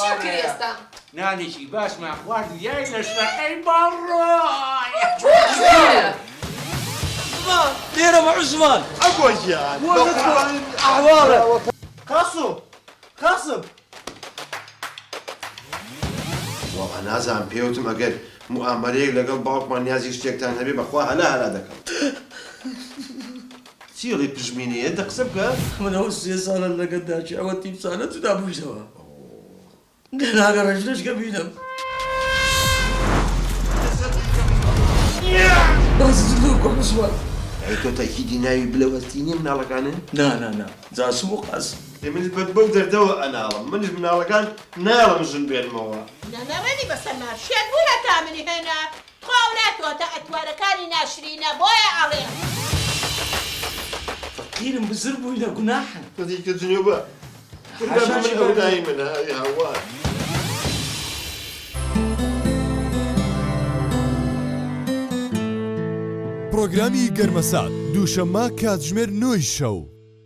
چیم کرد ئێستا؟ نانێکی باشمان خوارد و یای لە شەقەی بەڕۆی. لێرە بە عوسمان. ئەبوە گیان. ئەحواڵت. قاسم قاسم. وەڵا نازانم پێوتم ئەگەر موئامەرەیەک لەگەڵ باوکمان نیازی شتێکتان هەبێ بەخوا هەلا هەلا دەکەم. چی ئەڵێی پژمینەیە دە قسە بکە. من ئەو سێ ساڵە لەگەڵ داکی ئەوە تیمسانە جودا بوویتەوە. ناگەڕێ ژنەشکە بینم. باس زلوو کوڕ عوسمان. ئەی تۆ تەئکیدی ناوی بلەوەستی نیە مناڵەکانت؟ نا نا نا جاسم و قاسم. ئێ منیش بە بەو دەردەوە ئەناڵم منیش مناڵەکان نایەڵم ژن بێنمەوە. نا نەڕێنی بەسەرما شێت بوو هەتا منی هێنا تخوا ئەو ناتواتە ئەتوارەکانی ناشرینە بۆیە ئەڵێم. فەقیرم بزر بووینە گوناحن. تۆ دیکە جنێو بە حاشاکی من ئەو نای منە ئەی هاوار. پڕۆگرامی گەرمەسات دووشەممە کاتژمێر نۆی شەو.